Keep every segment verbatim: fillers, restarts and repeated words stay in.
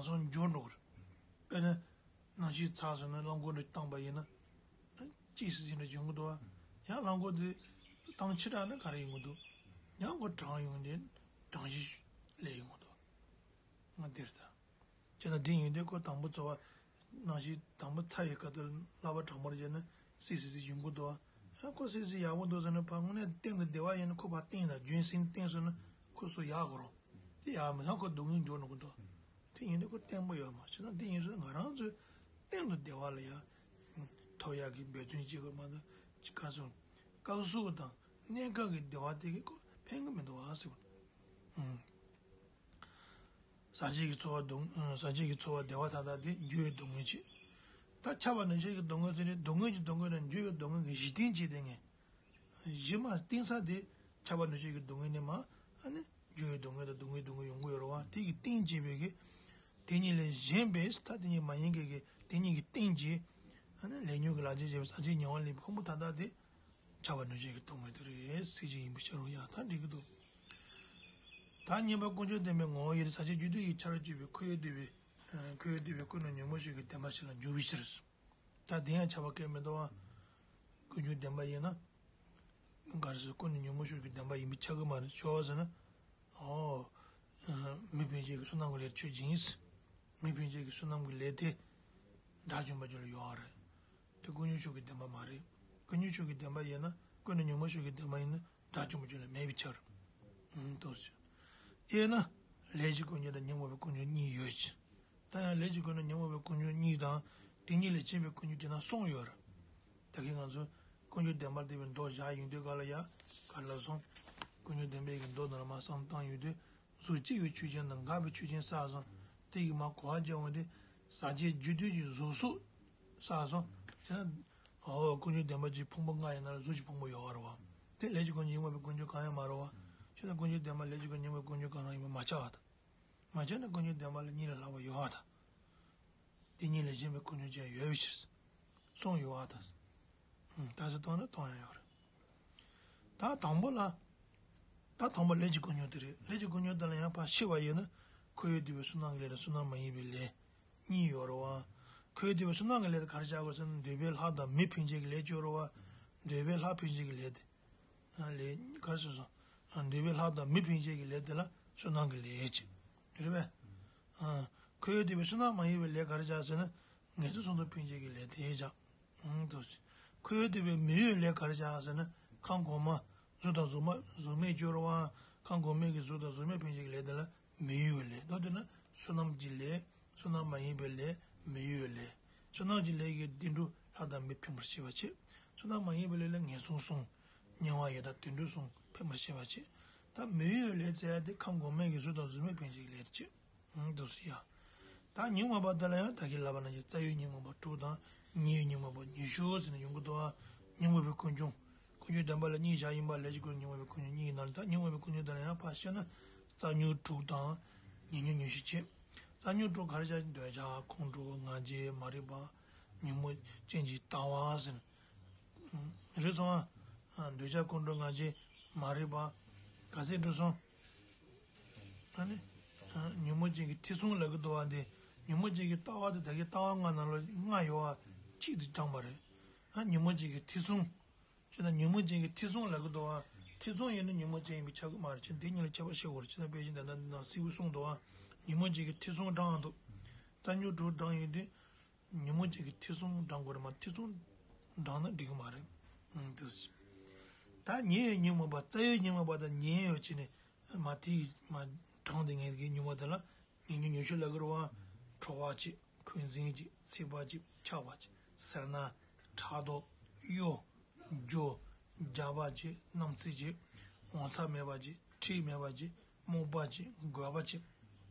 སོང་འབྱོར་འགྲོ་གི་རེད། དཔེར་ན། ནང་ཤིང་ཚར་སོང་ན་རླངས་འཁོར་འདྲ་བཏང་པ་ཡིན་ན། ཅི་སྲིད་ཅི་འདྲ་བྱུང་གི་འདུག་བ། ཡང་རླངས་འཁོར་དེ་བཏང་ཕྱི་དྲགས་ན་ག་རེ་ཡོང་གི་འདུག་ཡང་ཁོ་གྲང་ཡོང་དུས་གྲང་གཞི་ལས་ཡོང་གི་འདུག་ང་འདིར་ད། ཅེ་ན་འདི་ཡིན་དུས་ཁོ་དང་པོ་འཚོ་བ། ནང་ཤིང་དང་པོ་ཚ་ཡི་སྐབས་དུ་ལག་པ་གྲང་མོར་བྱས་ན་སྲིད་སྲིད་སྲིད་ཡོང་གི་འདུག་བ། ཁོ་སྲིད་སྲིད་ཡག་པོ་འདུག་ཟེར་ན་ཕ་དངོས་གནས་གཏན་དུ་བདེ་བ་ཡིན་ན་ཁོ་ཕ་གཏན་དང་རྒྱུན་སྲིང་གཏན་སོང་ན་ཁོ་སུ་ཡག་གོ་རོ། དེ་ཡག་མི་ཚང་ཁོ་སྡུག་བསྔལ་འབྱོར་འགྲོ་གི་འདུག་དེ་ཡིན་དུས་ཁོ་བརྟན་པོ་ཡོད་མ་བྱས་ན་དེ་ཡིན་ཟེར་ང་རང་ཚོས་གཏན་དུ་བདེ་བ་ལ་ཡ། ཐོབ་ཡག་གི་འབད་བརྩོན་བྱེད་དགོས་མ་གཏོགས་ཅི་ག་སོང་། སྐབས་སུ་དང་གནས་སྐབས་ཀྱི་བདེ་བ་དེ་གི་ཁོ་ཕན་གི་མི་འདུག་ཨ་ཟེར་བ། ཟག་བཅས་ཀྱི་ཚོར་བ་སྡུག་ཟག་བཅས་ཀྱི་ཚོར་བ་བདེ་བ་མཐའ་དག་དེ་འགྱུར་བའི་སྡུག་བསྔལ་བྱེད། ད་ཆགས་པ་ནུབ་བྱེད་ཀྱི་སྡུག་བསྔལ་ཟེར་ནས་སྡུག་བསྔལ་གྱི་སྡུག་བསྔལ་དང་འགྱུར་བའི་སྡུག་བསྔལ་གྱི་གཞི་རྟེན་བྱས་ཏེ་ངས། གཞི་མ་རྟེན་ས་དེ་ཆགས་པ་ནུབ་བྱེད་ཀྱི་སྡུག་བསྔལ་ནི་མ། ཨ་ནི་འགྱུར་བའི་སྡུག་བསྔལ་དང་སྡུག་བསྔལ་སྡུག་བསྔལ་ཡོང་གི་ཡོད་རེད་བ། དེ་གི་རྟེན་བྱས་པའི་གི། དེ་གཉིས་ལས་གཞན་པའི་ད་དེ་གཉིས་མ་ཡིན་གྱི་གི་དེ་གཉིས་ཀྱི་རྟེན་གྱིས། ཨ་ནི་ལས་ཉོན་གྱི་ལག་རྗེས་བྱས་པའི་ཟག་བཅས་ཉེ་བར་ལེན་པའི་ཕུང་པོ་མཐའ་དག་དེ། ཆགས་པ་ནུབ་བྱེད་ཀྱི་སྡུག་བསྔལ་དེ་རེད་ཟེར་གྱི་ཡིན་པའི་ཕྱིར་རོ། ཡང་ད་འགྲིག་གི་འདུག་ད་གཉིས་པ་ཀུན་འབྱུང་བདེན་པའི་ངོ་བོ་ཡིན་ཟག་བཅས་རྒྱུ་དུས་ཀྱི་ཆ་རོགས་གཅིག་པའི་ཁོ་ཡོད་བསྡད་པའི། ཁོ་ཡོད་བསྡད་པའི་ཀུན་ནས་ཉོན་མོངས་ཤུགས་ཀྱི་བདེན་པ་ཞིག་ལ་འཇུག་པའི་ཕྱིར། ད་དེ་ཡང་ཁྱབ་པ་སྐད་མི་འདུག་བ། ཀུན་འབྱུང་བདེན་པ་ཡིན་ན། ག་རེ་ཟེར་ཀུན་ནས་ཉོན་མོངས་ཤུགས་ཀྱི་བདེན་པ་ཡིན་པའི་ཆགས་ཀྱི་མ་རེད་ཤོག་ཟེར་ན། ཨོ། མི་ཕན་ཆད་ཀྱི་བསོད་ནམས་ཀྱི་ལས་ཆོས་ཅན། མི་ཕན་ཆད་ཀྱི་བསོད་ནམས་ཀྱི་ལས་དེ། དགྲ་བཅོམ་པའི་རྒྱུ་ལ་ཡོད་རེད། དེ་ཀུན་འབྱུང་ཤུགས་ཀྱི་བདེན་པ་མ་རེད། ཀུན་འབྱུང་ཤུགས་ཀྱི་བདེན་པ་ཡིན་ན་ཀུན་ནས་ཉོན་མོངས་ཤུགས་ཀྱི་བདེན་པ་ཡིན་ན་དགྲ་བཅོམ་པའི་རྒྱུ་ལ་མེད་པའི་ཕྱིར། ཨུམ་ཏོ་ཞེས། དབྱེ་ན། ལས་ཀྱི་ཀུན་འབྱུང་དང་ཉོན་མོངས་པའི་ཀུན་འབྱུང་གཉིས་ཡོད་ཅིང་། ད་ཡང་ལས་ཀྱི་ཀུན་འབྱུང་ཉོན་མོངས་པའི་ཀུན་འབྱུང་གཉིས་དང་། དེ་གཉིས་ལས་གཞན་པའི་ཀུན་འབྱུང་བྱས་ན་གསུམ་ཡོད་རེད། ད་གིན་ང་ཚོ་ཀུན་འབྱུང་བདེན་པར་བསྡུས་པའི་མདོ་བཞག་ཡོང་དུས་ག་ལ་ཡ། ག་ལ་སོང་། ཀུན་འབྱུང་བདེན་པའི་གི་མདོ་ནང་ལ་མ་བསམ་བཏང་ཡོང་དུས། གཟུགས་སྐྱེ་བའི་ཆོས་ཅན་དང་འགག་པའི་ཆོས་ཅན་བསགས་སོང་། དེ་ཡི་མ་གོ་བ་བརྗོད་འོང་དུས། ཟག་བཅས་རྒྱུ་དུས་ཀྱི་གཟུགས་སོགས་བསགས་སོང་། བྱས་ན། འོ་ཀུན་འབྱུང་བདེན་པ་གྱི་ཕུང་པོ་ལྔ་ཡིན་ན་གཟུགས་ཀྱི་ཕུང་པོ་ཡོད་རེད་བ། དེ་ལས་ཀྱི་ཀུན་འབྱུང་ཉོན་མོངས་པའི་ཀུན་འབྱུང་གང་ཡང་མ་རེད་བ། བྱས་ན་ཀུན་འབྱུང་བདེན་པ་ལས་ཀྱི་ཀུན་འབྱུང་ཉོན་མོངས་པའི་ཀུན་འབྱུང་གང་རུང་ཡིན་པ་མ་ཆགས་པ་དང་། མ་ཆགས་ན་ཀུན་འབྱུང་བདེན་པ་ལ་གཉིས་ལས་ལྷག་པ་ཡོད་པ་དང་། དེ་གཉིས་ལས་གཞན་པའི་ཀུན་འབྱུང་ཅན་ཡོད་པའི་ཕྱིར། གསུམ་ཡོད་པ་དང་། ད་ཚོད་གཏོང་ན་གཏོང་ཡང་ཡོད་རེད། ད་དང་པོ་ལ། ད་དང་པོ་ལས་ཀྱི་ཀུན་འབྱུང་དེ་རེད། ལས་ཀྱི་ཀུན་འབྱུང་དེ་ལ་ཡང་ཕར་ཤེས་པ་ཡིན་ན། ཁོ་ཡོད་བསྡད་པའི་བསོད་ནམས་ཀྱི་ལས་དང་བསོད་ནམས་མ་ཡིན་པའི་ལས། གཉིས་ཡོད་རེད་བ། ཁོ་ཡོད་བསྡད་པའི་བསོད་ནམས་ཀྱི་ལས་དེ་ག་རེ་བྱ་དགོས་ཟེར་ན་འདོད་པའི་ལྷ་དང་མི་ཕན་ཆད་ཀྱི་ལས་ཡོད་རེད་བ། འདོད་པའི་ལྷ་ཕན་ཆད་ཀྱི་ལས་དེ། ལས་ག་རེ་ཟེར་སོང་། འདོད་པའི་ལྷ་དང་མི་ཕན་ཆད་ཀྱི་ལས་དེ་ལ་བསོད་ནམས་ཀྱི་ལས་ཅེས། རེད་པས། ཁོ་ཡོད་བསྡད་པའི་བསོད་ནམས་མ་ཡིན་པའི་ལས་ག་རེ་བྱ་ཟེར་ན། ངན་སོང་གསུམ་དུ་ཕན་ཆད་ཀྱི་ལས་དེ་བྱ། ཁོ་ཡོད་བསྡད་པའི་མི་ཡུལ་ལས་ག་རེ་བྱ་ཟེར་ན། ཁམས་གོང་མ། གཟུགས་དང་གཟུགས་མ་གཟུགས་མེད་སྦྱོར་བ། ཁམས་གོང་མའི་གི་གཟུགས་དང་གཟུགས་མེད་ཕན་ཆད་ཀྱི་ལས་དེ་ལ་མི་ཡུལ་ལས། མདོར་བསྡུ་ན་བསོད་ནམས་ཀྱི་ལས། བསོད་ནམས་མ་ཡིན་པའི་ལས། མི་ཡུལ་ལས། བསོད་ནམས་ཀྱི་ལས་ཀྱི་བདེ་འགྲོ་ལྷ་དང་མི་ཕན་པར་བྱེད་པ་བྱེད། བསོད་ནམས་མ་ཡིན་པའི་ལས་ལ་ངན་སོང་གསུམ། དམྱལ་བ་ཡི་དྭགས་དུད་འགྲོ་གསུམ་ཕན་པར་བྱེད་པ་བྱེད། ད་མི་ཡུལ་ལས་ཟེར་ཡ་དེ་ཁམས་གོང་མའི་གི་གཟུགས་དང་གཟུགས་མེད་ཕན་ཆད་ཀྱི་ལས་དེ་བྱེད། འདུག་སེ་ཡ། ད་ཉོན་མོངས་པ་དེ་ལ་ཡང་ད་གིན་ལབ་པ་ནང་བཞིན་རྩ་བའི་ཉོན་མོངས་པ་དྲུག་དང་ཉེ་བའི་ཉོན་མོངས་པ་ཉི་ཤུ་ཟེར་ནས་ཡོང་གི་འདུག་ཨ། ཉོན་མོངས་པའི་ཀུན་འབྱུང་། ཀུན་འབྱུང་བདེན་པ་ལ་གཉིས་བཞག་ཡིན་པ་ལས་ཀྱི་ཀུན་ཉོན་མོངས་པའི་ཀུན་འབྱུང་གཉིས་ཡིན་ན་ད་ཉོན་མོངས་པའི་ཀུན་འབྱུང་དེ་ལ་ཡང་ཕར་བཤད་ན་རྩ་ཉོན་དྲུག་དང་ཉེ་ཉོན་ཉི་ཤུ་བྱས། རྩ་ཉོན་དྲུག་ག་རེ་བྱ། འདོད་ཆགས་ཁོང་ཁྲོ་ང་རྒྱལ་མ་རིག་པ། ཉོན་མོངས་ཅན་གྱི་ལྟ་བ་ཟེར། རེད་སོང་ཨ། འདོད་ཆགས་ཁོང་ཁྲོ་ང་རྒྱལ་མ་རིག་པ། ག་ཚད་འགྲོ་སོང་། ཨ་ནི། ཉོན་མོངས་ཅན་གྱི་ཐེ་ཚོམ་ལབ་ཀྱི་འདུག་བ་འདི། ཉོན་མོངས་ཅན་གྱི་ལྟ་བ་དེ་ད་གིན་ལྟ་བ་ལྔ་ནང་ལ་ལྔ་ཡོད་བ། གཅིག་ཏུ་བགྲངས་པ་རེད། ཨ་ཉོན་མོངས་ཅན་གྱི་ཐེ་ཚོམ། ཅེ་ན་ཉོན་མོངས་ཅན་གྱི་ཐེ་ཚོམ་ལབ་ཀྱི་འདུག་བ། ཐེ་ཚོམ་ཡིན་ན་ཉོན་མོངས་ཅན་ཡིན་པས་ཁྱབ་ཀྱི་མ་རེད། ཅེ་ན་དེ་གཉིས་ལ་ཁྱད་པར་ཤེས་དགོས་རེད། ཅེ་ན་དཔེ་ཆའི་འདི་ན་འདི་ན་གསལ་པོ་གསུངས་འདུག་བ། ཉོན་མོངས་ཅན་གྱི་ཐེ་ཚོམ་བགྲངས་འདུག་རྩ་ཉོན་དྲུག་བགྲངས་ཡོད་དུས། ཉོན་མོངས་ཅན་གྱི་ཐེ་ཚོམ་བགྲང་དགོས་རེད་མ། ཐེ་ཚོམ་བགྲངས་ན་འགྲིག་གི་མ་རེད། ཨང་དུ། ད་ཉེ་བའི་ཉོན་མོངས་པ། རྩ་བའི་ཉོན་མོངས་པ་དང་ཉེ་བའི་ཡོད་ཅེ་ནས་མ་དེའི་མ་གྲངས་དེ་ངེས་ཀྱི་ཉོན་མོངས་དེ་ལ་ཉེ་ཉོན་ཉི་ཤུ་ལབ་ཀྱི་རེད་བ། ཁྲོ་བ་ཅིག་ཁོན་འཛིན་ཅིག་འཚིག་པ་ཅིག་ཆགས་པ་ཅིག་སེར་སྣ། ཕྲག་དོག་གཡོ། སྒྱུ། རྒྱགས་པ་ཅིག་རྣམ་རྩིས་ཅིག་ངོ་ཚ་མེད་པ་ཅིག་ཁྲེལ་མེད་པ་ཅིག་རྨོངས་པ་ཅིག་རྒོད་པ་ཅིག་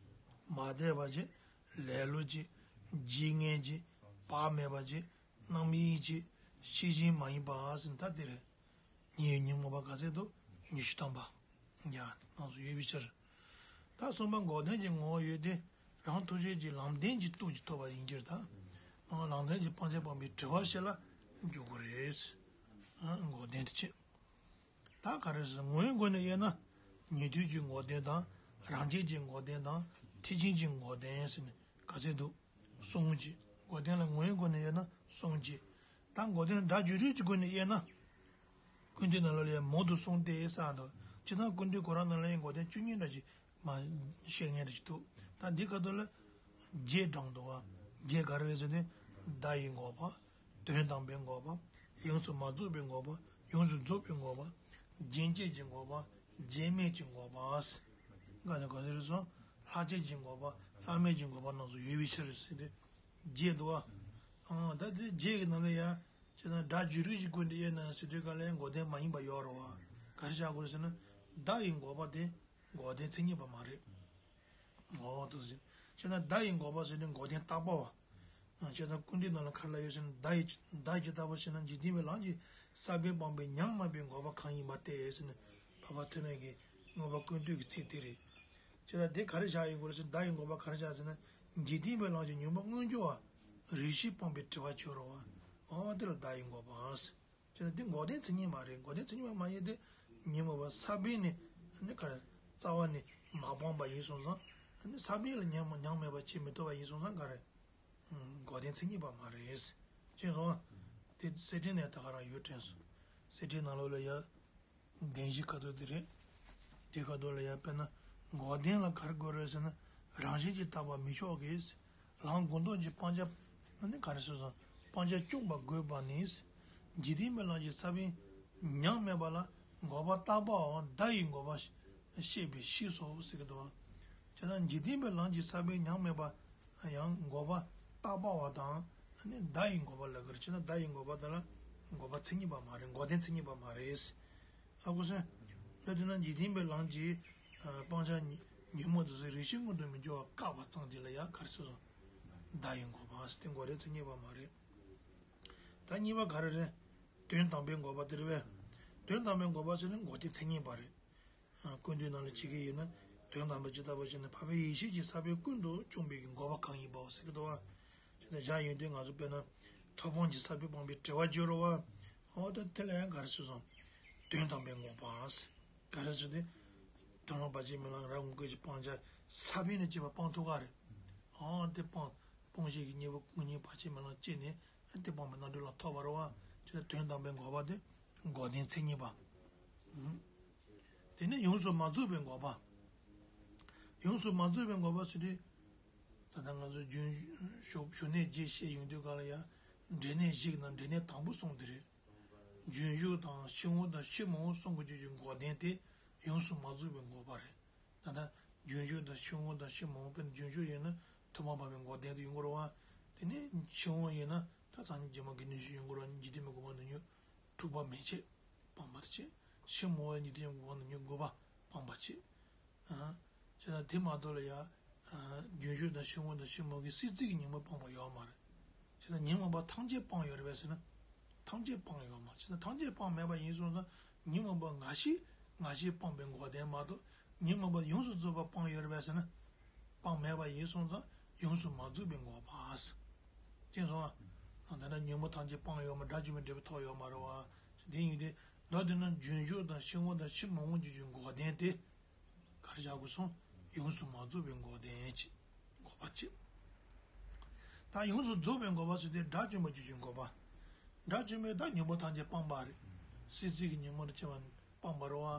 མ་དད་པ་ཅིག་ལེ་ལོ་ཅིག་རྗེས་ངན་ཅིག་བག་མེད་པ་ཅིག་རྣམ་གཡེང་ཅིག་ཤེས་བཞིན་མ་ཡིན་པ་ཟེར་ན་ད་དེ་རེད། ཉེ་བའི་ཉོན་མོངས་པ་ག་ཚད་འདུག་ཉི་ཤུ་ཐམ་པ། ཡ་ནང་སུ་ཡོད་པའི་ཕྱིར། ད་གསུམ་པ་འགོག་བདེན་གྱི་ངོ་བོ་ཡོད་དེ། རང་ཐུགས་རྗེ་གྱིས་ལམ་བདེན་གྱི་སྟོབས་ཀྱིས་ཐོབ་པ་ཡིན་གྱི་རེད་ད། ལམ་བདེན་གྱི་སྤང་བྱ་སྤངས་པའི་དྲི་བ་ཞིག་ལ་འཇུག་དགོས་རེད། འགོག་བདེན་དེ་ཆེ། ད་ག་རེ་ཟེར་ངོ་བོའི་སྒོ་ནས་དབྱེ་ན། ཉན་ཐོས་ཀྱི་འགོག་བདེན་དང་། རང་རྒྱལ་གྱི་འགོག་བདེན་དང་། ཐེག་ཆེན་གྱི་འགོག་བདེན་ཟེར་ནས་ ག་ཚད་འདུག་གསུམ་གཅིག་འགོག་བདེན་ལ་ངོ་བོའི་སྒོ་ནས་དབྱེ་ན་གསུམ་གཅིག་ད་འགོག་བདེན་སྒྲ་བརྗོད་རིགས་ཀྱི་སྒོ་ནས་དབྱེ་ན། ཀུན་བཏུས་ནང་ལོགས་ལ་ཡང་མང་དུ་གསུངས་ཏེ་གསུངས་འདུག་སྤྱིར་བཏང་ཀུན་བཏུས་ཁོ་རང་ནང་ལ་ཡང་འགོག་བདེན་བཅུ་གཉིས་འདྲ་ཞིག་མ་བཤད་མཁན་འདྲ་ཞིག་འདུག་ད་འདི་ཁ་ཐུག་ལ་བརྒྱད་དྲངས་འདུག་བ། བརྒྱད་ག་རེ་རེད་ཟེར་ན། བརྡ་ཡི་འགོག་པ། དོན་དམ་པའི་འགོག་པ། ཡོངས་སུ་མ་རྫོགས་པའི་འགོག་པ། ཡོངས་སུ་རྫོགས་པའི་འགོག་པ། རྒྱན་བཅས་ཀྱི་འགོག་པ། རྒྱན་མེད་ཀྱི་འགོག་པ། འགའ་ནི་ག་ཚོད་རེད་སོང་། ལྷག་བཅས་ཀྱི་འགོག་པ། ལྷག་མེད་ཀྱི་འགོག་པ་རྣམས་སུ་ཡོད་པའི་ཕྱིར་ཟེར་ཏེ། བརྒྱད་འདུག་བ། ཨང་། ད་དེ་བརྒྱད་ཀྱི་ནང་ལ་ཡང་། ཅེ་ན་སྒྲ་བརྗོད་རིགས་ཀྱི་སྒོ་ནས་དབྱེ་ན་ཟེར་དུས་ག་ལ་ཡང་འགོག་བདེན་མ་ཡིན་པ་ཡོད་རེད་བ། ག་རེ་བཞག་དགོས་རེད་ཟེར་ན། བརྡ་ཡི་འགོག་པ་དེ་འགོག་བདེན་མཚན་ཉིད་པ་མ་རེད། འོ་དེ་ཟེར། ཅེ་ན་བརྡ་ཡི་འགོག་པ་ཟེར་དུས་འགོག་བདེན་རྟག་པ་བ། ཅེ་ན་ཀུན་བཏུས་ནང་ལ་ག་རེ་ལབ་ཡོད་ཟེར་ན། བརྡ་ཡི་བརྡ་ཇི་ལྟ་བུ་ཞེ་ན། འཇིག་རྟེན་པའི་ལམ་གྱི་ས་བོན་སྤངས་པའི་ཉམས་སྨྲས་པའི་འགོག་པ་གང་ཡིན་པ་སྟེ་ཟེར་ནས། འཕགས་པ་ཐོགས་མེད་ཀྱི་མངོན་པ་ཀུན་བཏུས་ཀྱི་ཚིག་དེ་རེད། ཅེ་ན་དེ་ག་རེ་བཞག་ཡོད་དགོས་རེད་ཟེར། བརྡ་ཡི་འགོག་པ་ག་རེ་བཞག་ཟེར་ན། འཇིག་རྟེན་པའི་ལམ་གྱི་ཉོན་མོངས་དངོས་འབྱོར་བ། རིགས་ཤེས་སྤངས་པའི་དྲི་བ་བཅུ་རེད་བ། འོ་དེ་ལ་བརྡ་ཡི་འགོག་པ་ཟེར། ཅེ་ན་འདི་འགོག་བདེན་མཚན་ཉིད་མ་རེད། འགོག་བདེན་མཚན་ཉིད་མ་མ་ཡིན་ཏེ། ཉོན་མོངས་པ་ས་བོན་ནི་ནི་ག་རེ། རྩ་བ་ནས་མ་སྤངས་པ་ཡིན་སོང་ཙང་། ནི་ས་བོན་ལ་ཉམས་ཉམས་སྨྲས་པ་བྱེད་མི་ཐུབ་པ་ཡིན་སོང་ཙང་ག་རེ། འགོག་བདེན་མཚན་ཉིད་པ་མ་རེད། ཅེས་སོང་། དེ་གསེར་ཕྲེང་ནས་ད་ག་རང་ཡོད་དྲན་སོང་། གསེར་ཕྲེང་ནང་ལོགས་ལ་ཡ། བདེན་བཞི་ཁ་ཐུག་དེ་རེད། དེ་ཁ་ཐུག་ལ་ཡང་དཔེར་ན། འགོག་བདེན་ལ་ག་རེ་དགོས་རེད་ཟེར་ན། རང་བཞིན་གྱིས་བཏགས་པ་མི་ཆོག་གི། ལམ་དགོངས་རྟོགས་ཀྱི་སྤང་བྱ། ནི་ག་རེ་ཟེར་སོང་། སྤང་བྱ་བཅོམ་པ་དགོས་པ་ནི། འཇིག་རྟེན་པའི་ལམ་གྱི་ས་བོན་ཉམས་སྨྲས་པ་ལ་འགོག་པ་རྟག་པའམ་བརྡ་ཡི་འགོག་པ་བཤད་པའི་ཕྱིར་སོ་ཟེར་གྱི་འདུག་བ། བྱས་ཙང་འཇིག་རྟེན་པའི་ལམ་གྱི་ས་བོན་ཉམས་སྨྲས་པ། ཡང་འགོག་པ་རྟག་པ་བ་དང་། ནི་བརྡ་ཡི་འགོག་པ་ལ་ག་རེ་བྱས་ན། བརྡ་ཡི་འགོག་པ་དེ་ལ་འགོག་པ་མཚན་ཉིད་པ་མ་རེད། འགོག་བདེན་མཚན་ཉིད་པ་མ་རེད། ཨ་ཁུ་སེ། ད་དེ་ན་འཇིག་རྟེན་པའི་ལམ་གྱི་སྤང་བྱ་ཉོན་མོངས་དེ་ཚོའི་རིགས་ཤེས་མངོན་དུ་མི་འགྱུར་བ་བཀག་པ་ཙམ་གྱིས་ལ་ཡ་ག་རེ་ཟེར་སོང་། བརྡ་ཡི་འགོག་པ་ཟེར་ཏེ་འགོག་བདེན་མཚན་ཉིད་པ་མ་རེད། ད་གཉིས་པ་ག་རེ་རེད། དོན་དམ་པའི་འགོག་པ་དེ་རེད་པས། དོན་དམ་པའི་འགོག་པ་ཟེར་ནི་འགོག་བདེན་མཚན་ཉིད་པ་རེད། ཀུན་བཏུས་ནང་ལ་ཅིག་གི་ཡིན་ན། དོན་དམ་པ་ཇི་ལྟ་བུ་ཞེ་ན། འཕགས་པའི་ཡེ་ཤེས་ཀྱི་ས་བོན་ཀུན་ཏུ་བཅོམ་པའི་འགོག་པ་གང་ཡིན་པའོ་ཟེར་གྱི་འདུག་བ། ཅེས་ན་བཞག་ཡོང་དུས་ང་ཚོ་དཔེར་ན། ཐོབ་དབང་གི་ས་བོན་སྤངས་པའི་དྲི་བ་བཅུ་རེད་བ། འོ་ད་དེ་ལ་ཡང་ག་རེ་ཟེར་སོང་། དོན་དམ་པའི་འགོག་པ་ཟེར། ག་རེ་ཟེར་ཏེ། དོན་ལ་བར་ཆད་མེད་ལམ་རབ་དངོས་ཀྱི་སྤང་བྱ་ས་བོན་ནི་བཅད་པ་སྤང་ཐུབ་ག་རེད། འོ་དེ་སྤང་སྤོང་བྱེད་ཀྱི་གཉེན་པོ་དངོས་གཉེན་བར་ཆད་མེད་ལམ་བཅད་ནས། དེ་སྤངས་པའི་རྣམ་གྲོལ་ལ་ཐོབ་པ་རེད་བ། ཅེས་དོན་དམ་པའི་འགོག་པ་དེ་འགོག་བདེན་མཚན་ཉིད་པ། དེ་ནས་ཡོངས་སུ་མ་རྫོགས་པའི་འགོག་པ། ཡོངས་སུ་མ་རྫོགས་པའི་འགོག་པ་ཟེར་དུས། ད་ལྟ་ང་ཚོ་རྒྱུན་ཞུགས་ཞུགས་གནས་བརྒྱད་བཤད་ཡོང་དུས་ག་ལ་ཡ། འབྲས་གནས་བཞི་གི་ནང་འབྲས་གནས་དང་པོ་གསུམ་དེ་རེད། རྒྱུན་ཞུགས་དང་ཕྱིར་འོང་དང་ཕྱིར་མི་འོང་གསུམ་གྱི་རྒྱུད་ཀྱི་འགོག་བདེན་དེ་ཡོངས་སུ་མ་རྫོགས་པའི་འགོག་པ་རེད། ད་ལྟ་རྒྱུན་ཞུགས་དང་ཕྱིར་འོང་དང་ཕྱིར་མི་འོང་། དཔེར་ན་རྒྱུན་ཞུགས་ཡིན་ན་ཐོག་མ་བར་པའི་འགོག་བདེན་དུ་ཡོང་གི་རེད་བ། དེ་ནས་ཕྱིར་འོང་ཡིན་ན་ད་སངས་རྒྱས་མ་གི་ནུས་ཤུགས་ཡོང་གི་རེད་བ། འཇིག་རྟེན་མི་དགོས་པ་ནུས་ཉུང་། དྲུག་པ་མན་ཆད་སྤངས་པ་དེ་བྱས། ཕྱིར་མི་འོང་ཉིད་དེ་ཡང་དགོས་པ་ནི་དགུ་པ་སྤངས་པ་བྱས། ཨ། བྱས་ན་དེ་མ་གཏོགས་ལ་ཡ། ཨ། རྒྱུན་ཞུགས་དང་ཕྱིར་འོང་དང་ཕྱིར་མི་འོང་གི་སྲིད་རྩེ་གི་ཉོན་མོངས་སྤངས་པ་ཡོད་མ་རེད། བྱས་ན་ཉོན་མོངས་པ་ཐམས་ཅད་སྤངས་ཡོད་རེད་པས་ཟེར་ན། ཐམས་ཅད་སྤངས་ཡོད་མ་རེད། བྱས་ན་ཐམས་ཅད་སྤངས་མེད་པ་ཡིན་སོང་ཙང་ཉོན་མོངས་པ་ངེས་ཤེས་ངེས་ཤེས་སྤངས་པའི་འགོག་བདེན་མ་གཏོགས། ཉོན་མོངས་པ་ཡོངས་སུ་རྫོགས་པ་སྤངས་ཡོད་རེད་པས་ཟེར་ན། སྤངས་མེད་པ་ཡིན་སོང་ཙང་ཡོངས་སུ་མ་རྫོགས་པའི་འགོག་པ། ཅེས་སོང་ང་། ད་ལྟ་ཉོན་མོངས་ཐམས་ཅད་སྤངས་ཡོད་མ། དགྲ་བཅོམ་པའི་འབྲས་བུ་ཐོབ་ཡོད་མ་རེད་བ། དེ་ཡིན་དུས་མདོར་བསྡུས་ན་རྒྱུན་ཞུགས་དང་ཕྱིར་འོང་དང་ཕྱིར་མི་འོང་གི་རྒྱུད་ཀྱི་འགོག་བདེན་དེ། ག་རེ་བྱ་དགོས་སོང་། ཡོངས་སུ་མ་རྫོགས་པའི་འགོག་བདེན་གྱི་འགོག་པ་གཅིག་ད་ཡོངས་སུ་རྫོགས་པའི་འགོག་པ་ཟེར་དུས་དགྲ་བཅོམ་པའི་རྒྱུད་ཀྱི་འགོག་པ། དགྲ་བཅོམ་པས་ད་ཉོན་མོངས་ཐམས་ཅད་སྤངས་པ་རེད། སྲིད་རྩེ་གི་ཉོན་མོངས་དང་བཅས་པ་སྤངས་པ་རེད་བ།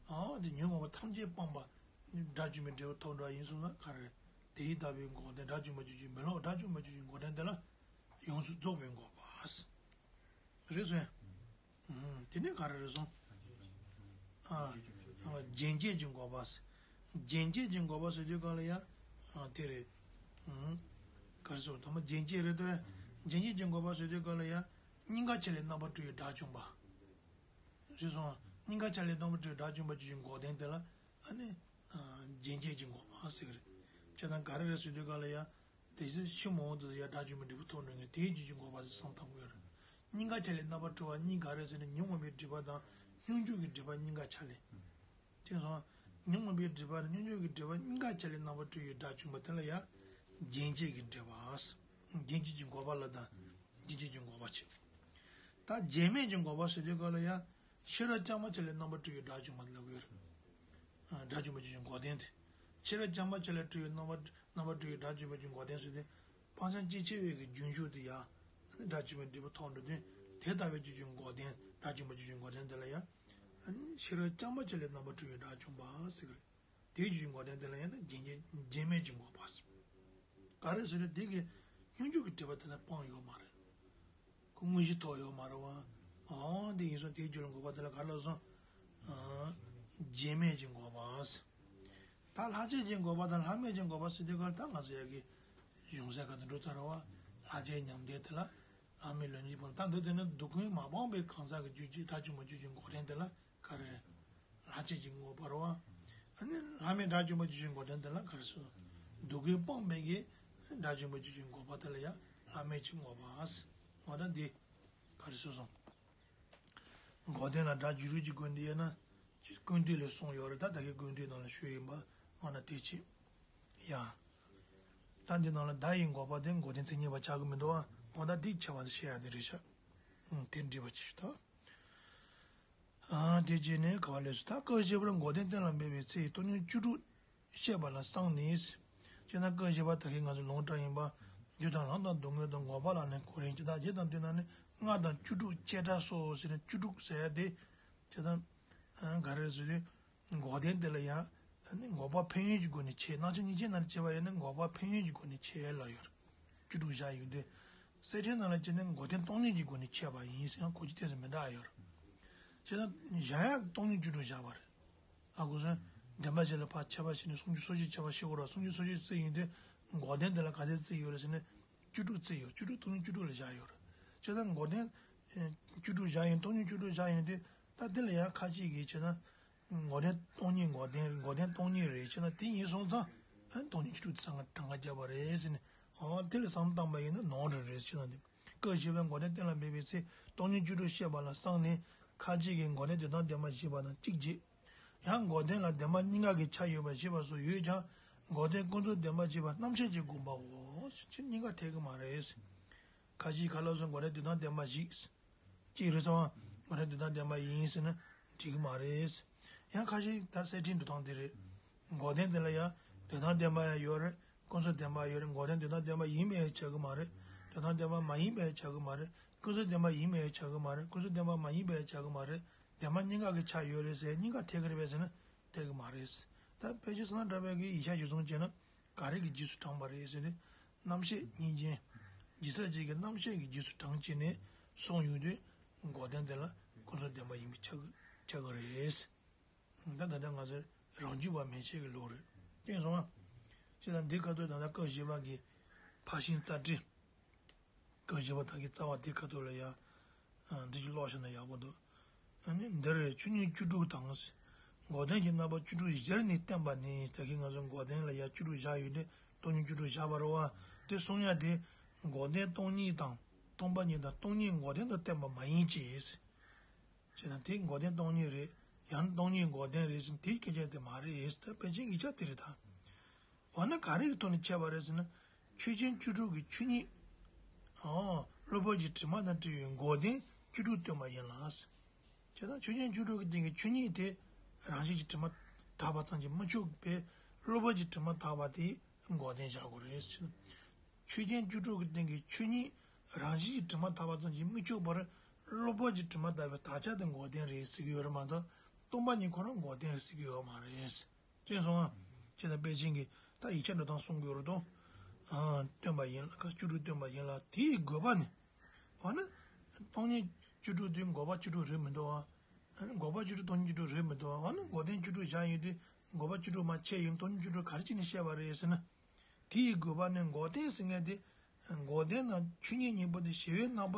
ཨ་དེ་ཉོན་མོངས་པ་ཐམས་ཅད་སྤངས་པ། དགྲ་བཅོམ་པའི་འབྲས་བུ་ཐོབ་འགྲོ་བ་ཡིན་སོང་ན་ག་རེ་རེད། དེ་ཡི་ལྟ་བུའི་འགོག་བདེན་དགྲ་བཅོམ་པའི་རྒྱུད་ཀྱི་མི་སློབ་དགྲ་བཅོམ་པའི་རྒྱུད་ཀྱི་འགོག་བདེན་དེ་ལ་ཡོངས་སུ་རྫོགས་པའི་འགོག་པ། རེད་སོང་ཡ། དེ་ནས་ག་རེ་རེད་སོང་། ཨ། རྒྱན་བཅས་ཀྱི་འགོག་པ། རྒྱན་བཅས་ཀྱི་འགོག་པ་ཟེར་དུས་ག་ལ་ཡ། དེ་རེད། ག་རེ་ཟེར་དང་པོ་རྒྱན་བཅས་རེད་དོ། རྒྱན་བཅས་ཀྱི་འགོག་པ་ཟེར་དུས་ག་ལ་ཡ། གཉིས་ཀ་ཆ་ལས་རྣམ་པར་གྲོལ་བའི་དགྲ་བཅོམ་པ། རེད་སོང་། གཉིས་ཀ་ཆ་ལས་རྣམ་པར་གྲོལ་བའི་དགྲ་བཅོམ་པ་ཅིག་གི་འགོག་བདེན་དེ་ལ། ཨ་ནི། རྒྱན་བཅས་ཀྱི་འགོག་པ་ཟེར་གི་རེད། བྱས་ཙང་ག་རེ་རེད་ཟེར་དུས་ག་ལ་ཡ། དེ་ཚེ་ཕྱིར་མི་འོང་དུ་ཡ་དགྲ་བཅོམ་པའི་འབྲས་བུ་ཐོབ་འགྲོ་མཁན་དེའི་རྒྱུད་ཀྱི་འགོག་པ་ཟེར་བསམ་བློ་གཏོང་དགོས་རེད། གཉིས་ཀ་ཆ་ལས་རྣམ་པར་གྲོལ་བ་གཉིས་ག་རེ་ཟེར་ན་ཉོན་མོངས་པའི་སྒྲིབ་པ་དང་སྙོམས་འཇུག་གི་སྒྲིབ་པ་གཉིས་ཀ་ཆ་ལས། དེ་སོང་། ཉོན་མོངས་པའི་སྒྲིབ་པ་དང་སྙོམས་འཇུག་གི་སྒྲིབ་པ་གཉིས་ཀ་ཆ་ལས་རྣམ་པར་གྲོལ་བའི་དགྲ་བཅོམ་པ་དེ་ལ་ཡ། རྒྱན་བཅས་ཀྱི་འགོག་པ། རྒྱན་བཅས་ཀྱི་འགོག་པ་ལ་དང་། རྒྱན་བཅས་ཀྱི་འགོག་པ་བྱེད། ད་རྒྱན་མེད་ཀྱི་འགོག་པ་ཟེར་དུས་ག་ལ་ཡ། ཤེས་རབ་རྐྱང་པ་ཆ་ལས་རྣམ་པར་གྲོལ་བའི་དགྲ་བཅོམ་པ་ལ་གོ་ཡོད་རེད། དགྲ་བཅོམ་པ་ཅིག་གི་འགོག་བདེན་དེ། ཤེས་རབ་རྐྱང་པ་ཆ་ལས་གྲོལ་བའི་རྣམ་པར། རྣམ་པར་གྲོལ་བའི་སྒྲ་གཅིག་པ་གཅིག་འགོག་བདེན་ཟེར་ཏེ། སྤང་བྱ་སྐྱེ་མཆེད་པའི་གི་རྒྱུན་ཞུགས་དེ་ཡང་། སྒྲ་གཅིག་པའི་འབྲས་བུ་ཐོབ་འགྲོ་དུས་དེ་ལྟ་བུའི་སྤྱོད་བྱེད་འགོག་བདེན། སྒྲ་གཅིག་པ་གཅིག་འགོག་བདེན་དེ་ལ་ཡང་། ཤེས་རབ་རྐྱང་པ་ཅིག་ལས་རྣམ་པར་གྲོལ་བའི་སྒྲ་བྱུང་བ་ཟེར་གི་རེད། དེའི་སྤྱོད་བྱེད་འགོག་བདེན་དེ་ལ་ཡང་ན་རྗེན་རྗེན་རྗེན་མེད་ཀྱི་འགོག་པ་ཟེར། ག་རེ་ཟེར་ན་དེ་གི་སྙོམས་འཇུག་གི་སྒྲིབ་པ་དེ་ལ་སྤང་ཡོད་མ་རེད། ཁོ་དངོས་གཞི་ཐོབ་ཡོད་མ་རེད་བ། འོ་དེ་ཡིན་སོང་དེའི་རྒྱུ་ལ་འགོག་པ་དེ་ལ་ག་རེ་ལབ་སོང་། ཨ། རྗེན་མེད་ཀྱི་འགོག་པ་ཟེར། ད་ལྷག་བཅས་ཀྱི་འགོག་པ་དང་ལྷག་མེད་ཀྱི་འགོག་པ་ཟེར་དུས་སྐབས་ལ་ད་ང་ཚོ་ཡ་གི་གཞུང་ས་ག་དུ་འགྲོ་ཚར་བ། ལྷག་བཅས་ཉམས་བདེ་དེ་ལ་ལྷག་མེད་ལྷུན་གྱིས་སྤངས། ད་འདི་དེ་ནི་སྡུག་ཀུན་མ་སྤངས་པའི་གང་ཟག་གི་རྒྱུ་ཅིག་སྒྲ་གཅིག་པ་གཅིག་གི་འགོག་བདེན་དེ་ལ་ག་རེ་རེད། ལྷག་བཅས་ཀྱི་འགོག་པ་རེད་བ། ཨ་ནི་ལྷག་མེད་སྒྲ་གཅིག་པ་གཅིག་གི་འགོག་བདེན་དེ་ལ་ག་རེ་ཟེར། སྡུག་ཀུན་སྤངས་པའི་གི་སྒྲ་གཅིག་པ་གཅིག་གི་འགོག་པ་དེ་ལ་ཡང་ལྷག་མེད་ཀྱི་འགོག་པ་ཟེར། འོ་ད་འདི་ག་རེ་ཟེར་སོང་། འགོག་བདེན་ལ་སྒྲ་རྒྱུད་རིགས་ཀྱི་ཀུན་བཏུས་ཡོད་ན། ཀུན་བཏུས་ལས་གསུངས་ཡོད་རེད། ད་ད་གིན་ཀུན་བཏུས་ནང་ལ་ཞུས་ཡིན་པ་འོ་ན་དེ་ཅི། ཡ། ད་འདི་ནང་ལ་བརྡ་ཡི་འགོག་པ་དེ་འགོག་བདེན་མཚན་ཉིད་པ་ཆགས་ཀྱི་མི་འདུག་ཨ། འོ་ད་འདི་ཁྱད་པར་དུ་བཤད་ཡ་དེ་རེད་ཤག་ཨང་། དེ་འགྲིག་པ་ཅིག་ད། ཨ། དེ་རྗེས་ནས་ག་བ་ལས་སུ་ད་སྐབས་བཞི་པར་འགོག་བདེན་གཏན་ལ་འབེབས་པའི་ཚེ་སྟོང་ཉིད་བཅུ་དྲུག་བཤད་པ་ལ་གསང་ནས། ཅེ་ན་སྐབས་བཞི་པ་ད་གིན་ང་ཚོ་ལུང་དྲངས་ཡིན་པ། རྒྱུ་དང་ལམ་དང་སྡུག་བསྔལ་དང་འགོག་པ་ལ་ནི་གོ་རིམ་ཇི་ལྟར་ཇི་ལྟར་འདོད་ན་ནི་ལྔ་དང་བཅུ་དྲུག་བཅད་ཕྲ་སོགས་ཟེར་ནས་བཅུ་དྲུག་ཟེར་ཡ་དེ། ཅེ་ན། ག་རེ་ཟེར་དུས། འགོག་བདེན་དེ་ལ་ཡང་། འགོག་པ་ཕན་ཡོན་གྱི་སྒོ་ནས་ཕྱེ། སྣང་ཆ་གཉིས་ཆའི་ནང་ནས་ཕྱེ་བ་ཡིན་ན་འགོག་པ་ཕན་ཡོན་གྱི་སྒོ་ནས་ཕྱེ་ལབ་ཡོད་རེད། བཅུ་དྲུག་བཞག་ཡོད་དུས། གསེར་ཕྲེང་ནང་ལ་ཕྱེ་ན་འགོག་བདེན་སྟོང་ཉིད་ཀྱི་སྒོ་ནས་ཕྱེ་བ་ཡིན་ཟེར་ཡང་གོ་རྒྱུ་ཏོག་ཙམ་མི་འདྲ་ཡོད་རེད། བྱས་ཙང་བཞག་ཡག་སྟོང་ཉིད་བཅུ་དྲུག་བཞག་པ་རེད། ཨ་ཁུ་སོན། བདེན་པ་བཞི་ལ་ཕར་ཁྱབ་པ་བྱས་ནས་སུམ་ཅུ་སོ་བཞི་ཁྱབ་པ་ཤེས་དགོས་རེད། སུམ་ཅུ་སོ་བཞི་བརྩིས་ཡོང་དུས་འགོག་བདེན་དེ་ལ་ག་ཚད་བརྩིས་ཡོད་རེད་ཟེར་ན། བཅུ་དྲུག་བརྩིས་ཡོད། བཅུ་དྲུག་སྟོང་ཉིད་བཅུ་དྲུག་ལ་བཞག་ཡོད་རེད། བྱས་ཙང་འགོག་བདེན། བཅུ་དྲུག་བཞག་ཡོང་སྟོང་ཉིད་བཅུ་དྲུག་བཞག་ཡོང་དུས་ད་དེ་ལ་ཡང་ཁ་ཅིག་གིས་བྱས་ན། འགོག་བདེན་སྟོང་ཉིད་འགོག་བདེན་འགོག་བདེན་སྟོང་ཉིད་རེད་བྱས་ན་དེ་ཡིན་སོང་ཙང་། སྟོང་ཉིད་བཅུ་དྲུག་དེ་ཚང་ག་གྲངས་ཀ་བརྒྱབ་པ་རེད་ཟེར་ནས། འོ་དེ་ལ་བསམ་བློ་བཏང་པ་ཡིན་ན་ནོར་འགྲོ་རེད་ཟེར་ན་འདི། སྐབས་བཞི་པའི་འགོག་བདེན་གཏན་ལ་འབེབས་པའི་ཚེ་སྟོང་ཉིད་བཅུ་དྲུག་བཤད་པ་ལ་གསང་ནས་ཁ་ཅིག་གིས་འགོག་བདེན་དོན་དམ་བདེན་པ་བཞི་པ་དང་གཅིག་བྱེད། ཡང་འགོག་བདེན་ལ་བདེན་པ་གཉིས་ཀ་གི་ཆ་ཡོད་པ་བཞི་པ་སོགས་ཡོད་ཀྱང་འགོག་བདེན་ཀུན་རྫོབ་བདེན་པ་བཞི་པ་རྣམ་བཤད་ཀྱི་དགོངས་པའོ། ཕྱིར་གཉིས་ཀ་འཐད་ཀྱི་མ་རེད། ཁ་ཅིག་ག་ལ་སོགས་འགོག་བདེན་དོན་དམ་བདེན་པ་བཞི། གཅིག་རེད་ཚང་མ་འགོག་བདེན་དོན་དམ་བདེན་པ་ཡིན་ཟེར་ན་འགྲིག་གི་མ་རེད། ཡང་ཁ་ཅིག་ད་གསེར་ཕྲེང་འགྲོ་སྟངས་དེ་རེད། འགོག་བདེན་དེ་ལ་ཡང་དོན་དམ་བདེན་པ་ཡང་ཡོད་རེད། ཀུན་རྫོབ་བདེན་པ་ཡོད་རེད། འགོག་བདེན་དོན་དམ་བདེན་པ་ཡིན་པས་ཆགས་ཀྱི་མ་རེད། དོན་དམ་བདེན་པ་མ་ཡིན་པས་ཆགས་ཀྱི་མ་རེད། ཀུན་རྫོབ་བདེན་པ་ཡིན་པས་ཆགས་ཀྱི་མ་རེད། ཀུན་རྫོབ་བདེན་པ་མ་ཡིན་པས་ཆགས་ཀྱི་མ་རེད། བདེན་པ་གཉིས་ཀ་གི་ཆ་ཡོད་རེད་ཟེར་གཉིས་ཀ་འཐད་ཀྱི་རེད་པས་ཟེར་ན་འཐད་ཀྱི་མ་རེད། ད་དཔེ་ཆ་བསོད་ནམས་གྲགས་པའི་གི་ཡིག་ཆ་ཞིག་བཟུང་བྱས་ན་ག་རེ་གི་རྗེས་སུ་འབྲངས་པ་རེད་ཟེར་ན། རྣམ་བཤད་སྙིང་རྗེ། ཇི་སྲིད་ཅིག་གི་རྣམ་བཤད་ཀྱི་རྗེས་སུ་འབྲང་བྱས་ནས་གསུངས་ཡོང་དུས་འགོག་བདེན་དེ་ལ་ཀུན་རྫོབ་བདེན་པ་ཡིན་པས་ཆགས་ཀྱི་ཆགས་ཀྱི་རེད། ད་ད་ལྟ་ང་ཚོའི་རང་རྒྱུད་པ་མན་ཆད་ཀྱི་ལུགས་རེད། མཁྱེན་སོང་ང་། ཅེས་དང་འདི་ཁ་ཐུག་ད་ལྟ་སྐབས་བཞི་པ་གི་ཕར་ཕྱིན་རྩ་འགྲེལ། སྐབས་བཞི་པ་དག་གི་རྩ་བ་འདི་ཁ་ཐུག་ལ་ཡང་། འདི་ཅིག་ཀློག་བཞག་ན་ཡག་པོ་འདུག་ཨ་ནི་འདིར་ཆོས་ཉིད་བཅུ་དྲུག་དང་། འགོག་བདེན་གྱི་རྣམ་པ་བཅུ་དྲུག་སྦྱར་ནས་བསྟན་པ་ནི་ད་གིན་ང་ཚོ་འགོག་བདེན་ལ་ཡང་བཅུ་དྲུག་བཞག་ཡོད་དེ་སྟོང་ཉིད་བཅུ་དྲུག་བཞག་པ་རེད་བ། དེ་གསུང་ཡ་དེ། འགོག་བདེན་སྟོང་ཉིད་དང་སྟོང་པ་ཉིད་དང་སྟོང་ཉིད་འགོག་བདེན་དུ་བསྟན་པ་མ་ཡིན་ཅེས། ཅེས་དང་དེ་འགོག་བདེན་སྟོང་ཉིད་རེད། ཡང་ན་སྟོང་ཉིད་འགོག་བདེན་རེད་ཟེར་དེའི་སྐད་ཆ་དེ་མ་རེད་ཟེར་ད་ཕལ་ཆེར་ཡིག་ཆ་དེ་རེད་ད། འོ་ན་ག་རེ་གི་ཐོག་ནས་འཆད་པ་རེད་ཟེར་ན། ཆོས་ཅན་བཅུ་དྲུག་གི་ཆོས་ཉིད། ཨོ། གློ་བུར་གྱི་དྲི་མ་དང་བྲལ་བའི་འགོག་བདེན་བཅུ་དྲུག་སྟོན་པ་ཡིན་ལ། བྱས་ཙང་ཆོས་ཅན་བཅུ་དྲུག་གི་སྟེང་གི་ཆོས་ཉིད་དེ་རང་བཞིན་གྱི་དྲི་མ་དག་པ་ཙམ་གྱིས་མི་ཆོག་པས་གློ་བུར་གྱི་དྲི་མ་དག་པ་དེ་འགོག་བདེན་བཞག་དགོས་རེད། ཆོས་ཅན་བཅུ་དྲུག་གི་སྟེང་གི་ཆོས་ཉིད་རང་བཞིན་གྱི་དྲི་མ་དག་པ་ཙམ་གྱིས་མི་ཆོག་པར་གློ་བུར་གྱི་དྲི་མ་དག་པའི་དག་ཆ་དེ་འགོག་བདེན་རེད་ཟེར་གྱི་ཡོད་རེད་མ་གཏོགས་སྟོང་པ་ཉིད་ཁོ་རང་འགོག་བདེན་རེད་ཟེར་གྱི་ཡོད་མ་རེད། མཁྱེན་སོང་ང་། ཁྱེད་དང་པེ་ཅིན་གྱི་ད་ཡིག་ཆ་འགྲོ་སྟངས་གསུང་གི་ཡོད་རེད་དོ། ཨ། སྟོན་པ་ཡིན་ལ་ཁ་བཅུ་དྲུག་སྟོན་པ་ཡིན་ལ་དེའི་དགོས་པ་ནི། འོ་ན། སྟོང་ཉིད་བཅུ་དྲུག་དེ་འགོག་པ་བཅུ་དྲུག་རེད་མི་འདུག་བ། ཨ་ནི་འགོག་པ་བཅུ་དྲུག་སྟོང་ཉིད་བཅུ་དྲུག་རེད་མི་འདུག་བ། འོ་ན་འགོག་བདེན་བཅུ་དྲུག་བཞག་ཡོད་དུས་འགོག་པ་བཅུ་དྲུག་མར་ཆད་ཡོང་སྟོང་ཉིད་བཅུ་དྲུག་ག་རེ་བྱས་ནས་བཤད་པ་རེད་ཟེར་ན། དེའི་དགོས་པ་ནི་འགོག་བདེན་ཟེར་མཁན་དེ། འགོག་བདེན་ནང་ཆོས་ཉིད་གཉིས་པོ་དེ་ཞི་བའི་རྣམ་པ་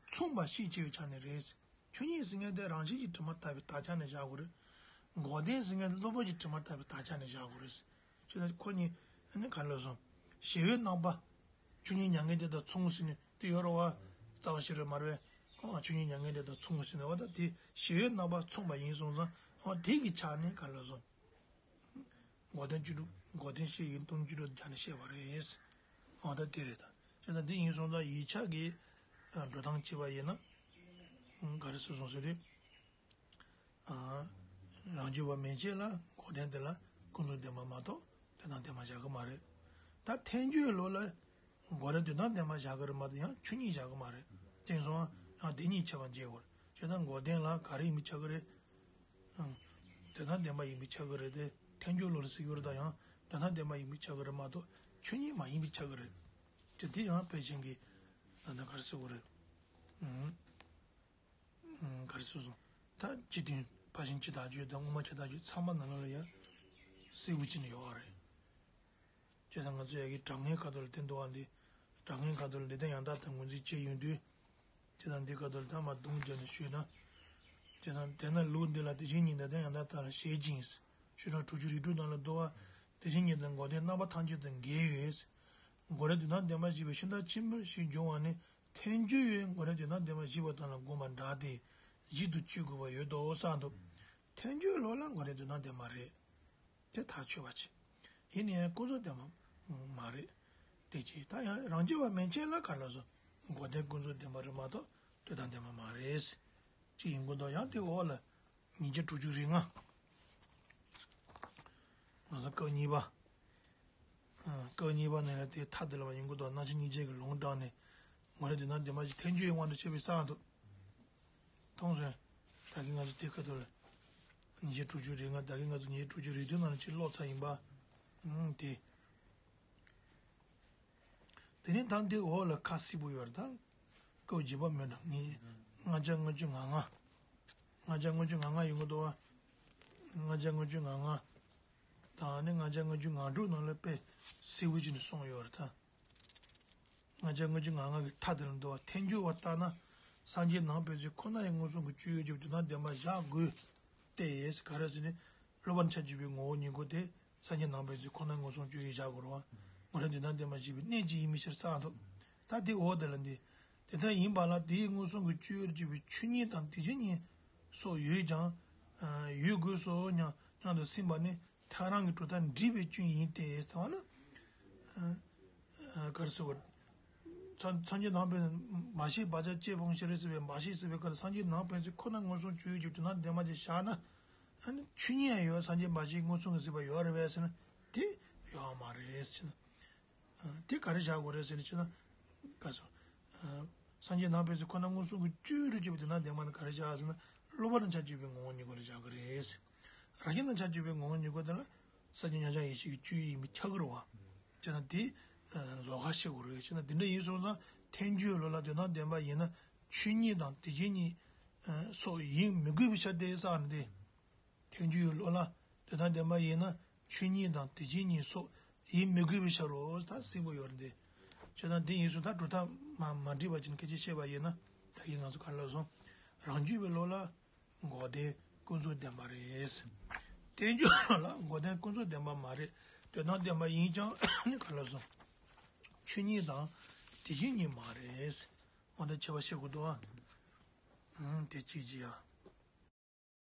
མཚུངས་པ་ཤས་ཆེ་བའི་ཆ་ནས་རེད། ཆོས་ཉིད་ཟེར་མཁན་དེ་རང་བཞིན་གྱིས་དྲི་མ་དག་པའི་དག་ཆ་ནས་བཞག་དགོས་རེད། འགོག་བདེན་ཟེར་མཁན་དེ་གློ་བུར་གྱི་དྲི་མ་དག་པའི་དག་ཆ་ནས་བཞག་དགོས་རེད། ཅེས་ན་ཁོ་གཉིས་ཨ་ནི་ག་རེ་ལབ་སོང་། ཞི་བའི་རྣམ་པ། ཆོས་ཉིད་མྱ་ངན་འདས་དང་མཚུངས་ཟེར་ནས་དེ་ཡོད་རེད་བ། རྩ་བ་ཤེས་རབ་མར་པས། ཨ། ཆོས་ཉིད་མྱ་ངན་འདས་དང་མཚུངས་ཟེར་ནས་འོ་ད་དེ་ཞི་བའི་རྣམ་པ་མཚུངས་པ་ཡིན་སོང་ཙང་འོ་དེ་གི་ཆ་ནས་ག་རེ་ལབ་སོང་། འགོག་བདེན་བཅུ་དྲུག་འགོག་བདེན་བཤད་ཡིན་སྟོང་བཅུ་དྲུག་སྦྱར་ནས་བཤད་པ་རེད། འོ་ད་དེ་རེད་ད། བྱས་ཙང་འདི་ཡིན་སོང་ཙང་ཡིག་ཆ་གི་འགྲོ་སྟངས་བྱས་པ་ཡིན་ན། ག་རེ་ཟེར་སོང་ཟེར་དུས། རང་རྒྱུད་པ་མན་ཆད་ལ་འགོག་བདེན་དེ་ལ་ཀུན་རྫོབ་བདེན་པ་མ་གཏོགས་དོན་དམ་བདེན་པ་བཞག་གི་མ་རེད། ད་ཐལ་འགྱུར་ལུགས་ལ་འགོག་བདེན་དོན་དམ་བདེན་པ་བཞག་གི་རེད་མ་གཏོགས་ཡང་ཆོས་ཉིད་བཞག་གི་མ་རེད། དེ་སོང་ཡང་དེ་གཉིས་ཁྱད་པར་འབྱེད་དགོས་རེད། བྱས་ཙང་འགོག་བདེན་ལ་ག་རེ་ཡིན་པའི་ཆགས་ཀྱི་རེད། ཨང་། དོན་དམ་བདེན་པ་ཡིན་པའི་ཆགས་ཀྱི་རེད་དེ། ཐལ་འགྱུར་ལུགས་ལ་ཟེར་གྱི་རེད་ད་ཡང་དོན་དམ་བདེན་པ་ཡིན་པའི་ཆགས་ཀྱི་རེད་མ་གཏོགས་ཆོས་ཉིད་མ་ཡིན་པའི་ཆགས་ཀྱི་རེད། དེ་དེ་ཡང་དཔེ་ཅན་གྱི་ད་ལྟ་ག་རེ་ཟེར་དགོས་རེད། ཨང་། ག་རེ་ཟེར་སོང་། ད་སྤྱི་དོན་ཕར་ཕྱིན་སྤྱི་ལྟར་བརྗོད་དང་དབུ་མ་ཕྱི་ལྟར་བརྗོད་ཚང་མ་ནང་ལོགས་ལ་ཡང་གསལ་པོ་བྱས་ནས་ཡོད་རེད། བྱས་ཙང་ང་ཚོ་ཡ་གི་དྲང་ངེས་ཁ་ཐོག་ལ་བསྟན་འདུག་བ་འདི། དྲང་ངེས་ཁ་ཐོག་ལ་འདི་ལྟར་ཡང་དག་དང་ངོས་འཛིན་བྱས་ཡོང་དུས། བྱས་ཙང་འདི་ཁ་ཐོག་ལ་ཐ་མ་གདོང་བརྒྱབ་ནས་ཞུས་ན། བྱས་ཙང་དེས་ན་ལུགས་འདི་ལ་དེ་བཞིན་ཉིད་དང་དེ་ཡང་དག་ལྟར་ལ་བཞེད་ཅིང་། ཤེས་རབ་དྲུག་ཅུ་རིགས་དྲུག་ནང་ལ་འདུག་བ། དེ་བཞིན་ཉིད་དང་འགོག་བདེན་རྣམ་པ་ཐམས་ཅད་དང་འགལ་བས། འགོག་བདེན་དོན་དམ་བདེན་པར་བཞེད་པའི་ཤིང་རྟ་ཆེན་པོ་ཞེས་འབྱུང་བ་ནི། ཐལ་འགྱུར་བས་འགོག་བདེན་དོན་དམ་བདེན་པར་བཞེད་པ་དང་ལ་དགོངས་པ་འདྲ་སྟེ། གཞི་དུ་བཅོས་དགོས་པ་ཡོད་དོ་བསམ་འདུག་ཐལ་འགྱུར་ལུགས་ལ་འགོག་བདེན་དོན་དམ་བདེན་པ་རེད། དེ་ཐག་ཆོད་པ་བྱེད། ཡིན་ནའི་ཀུན་རྫོབ་བདེན་པ་མ་རེད། དེ་ཅི་ད་ཡང་རང་རྒྱུད་པ་མན་ཆད་ལ་ག་ལ་སོ། འགོག་བདེན་ཀུན་རྫོབ་བདེན་པ་རེད་མ་གཏོགས་དོན་དམ་བདེན་པ་མ་རེད། ཅི་ཡིན་ཀུན་རྟོག་ཡང་དེ་འོག་ལ། ཉིས་བརྒྱ་དྲུག་ཅུ་རེ་ལྔ། ང་ཚོ་སྐབས་གཉིས་པ། སྐབས་གཉིས་པ་ནས་ལ་དེ་ཐ་དེ་ལ་བ་ཡིན་ཀུན་རྟོག་རྣམ་བཤད་སྙིང་རྗེ་གི་ལུང་དྲངས་ནས། ངོ་རེ་དོན་དམ་བདེན་པ་ཞིག་ཐལ་འགྱུར་ཡི་དབང་དུ་བྱས་པའི་གསང་དུ། མཐོང་སོང་། ད་གིན་ང་ཚོ་དེ་ཁ་ཐུག་ལ། ཉིས་བརྒྱ་དྲུག་ཅུ་རེ་ལྔ་ད་གིན་ང་ཚོ་ཉིས་བརྒྱ་དྲུག་ཅུ་རེ་བདུན་ནང་ལ་ཅིག་ཀློག་ཚར་ཡིན་པ། ཨང་དེ། དེ་ནས་ད་འདི་འོག་ལ་ཁ་གསལ་པོ་ཡོད་རེད་ད། སྐབས་བརྒྱད་པ་མེད་ན་ངས་ལྔ་བརྒྱ་ལྔ་བཅུ་ང་ལྔ། ལྔ་བརྒྱ་ལྔ་བཅུ་ང་ལྔ་ཡོང་གི་འདུག་བ། ལྔ་བརྒྱ་ལྔ་བཅུ་ང་ལྔ། དང་ནི་ལྔ་བརྒྱ་ལྔ་བཅུ་ང་དྲུག་ནང་ལ་དཔེ་གསལ་པོ་བྱས་ནས་གསུངས་ཡོད་རེད་ད། ལྔ་བརྒྱ་ལྔ་བཅུ་ང་ལྔ་གི་མཐའ་དེ་ལ་འདུག་བ། ཐལ་འགྱུར་བ་ལྟར་ན། སངས་རྒྱས་ནང་པའི་ཚུལ་ཁོ་ན་ཡི་མངོན་སུམ་གྱི་སྤྱོད་ཡུལ་གྱི་དོན་དམ་བདེན་པ་བཞག་དགོས་ཏེ། ག་རེ་ཟེར་ནས། སློབ་པར་བྱ་བྱེད་པའི་ངོ་བོ་ཉིད་སྐུ་སྟེ། སངས་རྒྱས་ནང་པའི་ཚུལ་ཁོ་ན་མངོན་སུམ་སྤྱོད་ཡུལ་བཞག་དགོས་རེད་བ། ངོ་རེ་དོན་དམ་བདེན་པར་བཞེད་པའི་གནད་ཀྱིས་ཡིན་མིན་ཕྱིར་གསལ་འདུག་ད་དེ་འོག་དེ་ལ་འདི། དེ་ལྟར་ཡིན་པ་ལ་དེའི་མངོན་སུམ་གྱི་སྤྱོད་ཡུལ་གྱི་བའི་ཆོས་ཉིད་དང་དེ་བཞིན་ཉིད་སོགས་ཡོད་ཀྱང་། ཡོད་དགོས་སོ་སྙམ་སྙམ་དུ་སེམས་པ་ནི་ཐལ་རང་གི་གྲུབ་མཐའ་འགྲིག་པའི་སྐྱོན་ཡིན་ཏེ་ཟེར་བ་ན། ག་རེ་ཟེར་བ། སངས་སངས་རྒྱས་ནང་པའི་མ་ཤེས་བག་ཆགས་བཅས་སྤོང་ཕྱིར་ཟེར་བའི་མ་ཤེས་ཟེར་བའི་སྐབས་སངས་རྒྱས་ནང་པའི་ཚུལ་ཁོ་ན་མངོན་སུམ་སྤྱོད་ཡུལ་གྱི་དོན་དམ་བདེན་པ་ཅིག་བཞག་ན། ཨ་ནི་ཆོས་ཉིད་ཡང་ཡོད་སངས་རྒྱས་མ་ཤེས་མངོན་སུམ་གྱི་སྲིད་པ་ཡོད་རེད་པས་ཟེར་ན་དེ་ཡོད་མ་རེད་ཟེར་ན། དེ་ག་རེ་བཞག་དགོས་རེད་ཟེར་ནས་བྱས་ན། ག་སོ། སངས་རྒྱས་ནང་པའི་ཚུལ་ཁོ་ན་མངོན་སུམ་གྱི་སྤྱོད་ཡུལ་དུ་གྱུར་པའི་དོན་དམ་བདེན་པ་ནི་ག་རེ་བཞག་ཟེར་ན། སློབ་པར་བྱ་བྱེད་པའི་ངོ་བོ་ཉིད་སྐུ་ལ་བཞག་གི་རེད། རང་བཞིན་དང་བྱ་བྱེད་པའི་ངོ་བོ་ཉིད་སྐུ་དེ་ལ་སངས་རྒྱས་མཉམ་གཞག་ཡེ་ཤེས་ཀྱི་སྤྱོད་ཡུལ་ཡིན་པའི་ཆགས་ཀྱི་རེད་བ། བྱས་ན་དེ་ལོགས་ཀ་ཤེས་དགོས་རེད། བྱས་ན་དེ་འདྲ་ཡིན་སོང་ཙང་ཐལ་འགྱུར་ལུགས་ལ་དོན་དམ་བདེན་པ་ཡིན་ན་ཆོས་ཉིད་དང་དེ་བཞིན་ཉིད་སོགས་ཡིན་མི་དགོས་པའི་ཕྱིར་ཏེ་ཟེར་ནས་དེ། ཐལ་འགྱུར་ལུགས་ལ་དོན་དམ་བདེན་པ་ཡིན་ན་ཆོས་ཉིད་དང་དེ་བཞིན་ཉིད་སོགས་ཡིན་མི་དགོས་པའི་ཕྱིར་རོ་ད་གསལ་པོ་ཡོད་རེད་དེ། བྱས་ཙང་དེ་ཡིན་སོང་ད་གྲུབ་མཐའ་མ་མ་འགྲིག་པ་ཅིག་སྐད་ཆ་བཤད་པ་ཡིན་ན་ད་གིན་ང་ཚོ་ག་རེ་ལབ་སོང་། རང་རྒྱུད་པའི་ལུགས་ལ་འགོག་བདེན་ཀུན་རྫོབ་བདེན་པ་རེད། ཐལ་འགྱུར་ལུགས་ལ་འགོག་བདེན་ཀུན་རྫོབ་བདེན་པ་མ་རེད། དོན་དམ་བདེན་པ་ཡིན་ཀྱང་ནི་ག་རེ་ལབ་སོང་། ཆོས་ཉིད་དང་དེ་བཞིན་ཉིད་མ་རེད། འོ་ད་ཁྱད་པར་ཤེས་དགོས་འདུག་ཨ། ཨང་དེ་གཅིག་ཅིག་ཡ།